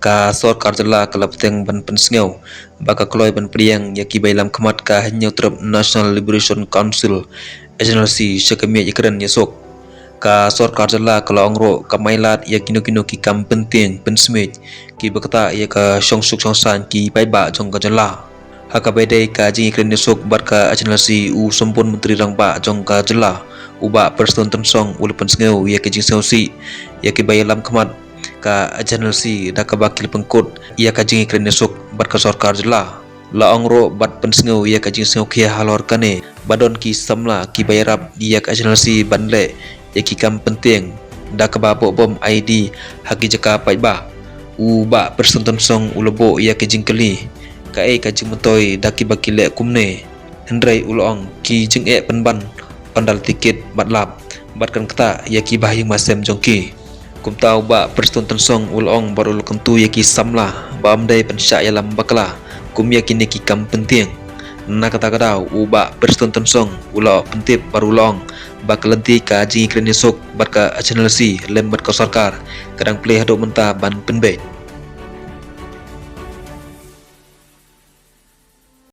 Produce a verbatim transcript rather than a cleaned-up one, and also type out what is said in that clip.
Ka sorkar jylla ka la bteng ban pynsngew ba ka kloi ban pdiang ïa ki ba ïalam khmat ka Hynñiewtrep National Liberation Council, H N L C, sha ka miej ïakren ïasuk. Ka sorkar jylla ka la ong ruh kam ai lad ïa kino kino ki kam pyntieng pynsmiej kiba ktah ïa ka shongsuk shongsaiñ ki paidbah jong ka jylla. Ha kaba ïadei ka jingïakren ïasuk bad ka H N L C, u Symbud Myntri Rangbah jong ka jylla, u Bah Prestone Tynsong, u la pynsngew ïa ka jingsngewsih ïa kiba ïalam khmat ka H N L C da kaba ki la pynkut ïa ka jingïakren ïasuk bad ka sorkar jylla. La ong ruh bad pynsngew ïa ka jingsngewkhia halor kane ba don ki samla kiba ïarap ïa ka H N L C ban leh ïa ki kam pyntieng da kaba buh bom I E D ha ki jaka paidbah. U Bah Prestone Tynsong u la buh ïa ka jingkylli, kaei ka jingmyntoi da kiba ki leh kumne? Hynrei u la ong ki jingeh pynban, pandal tikit bad lap bad kan ktah ïa ki bahaïing bahasem jong ki. Kumta u Bah Prestone Tynsong u la ong bad u la kyntu ïa ki samla ba ym dei ban shah ïalam bakla kum ïa kine ki kam pyntieng. Na kata ka daw u Bah Prestone Tynsong u la pyntip bad u la ong ba ka lynti ka jingïakren ïasuk bad ka H N L C lem bad ka sorkar ka dang plie haduh mynta ban pynbeit.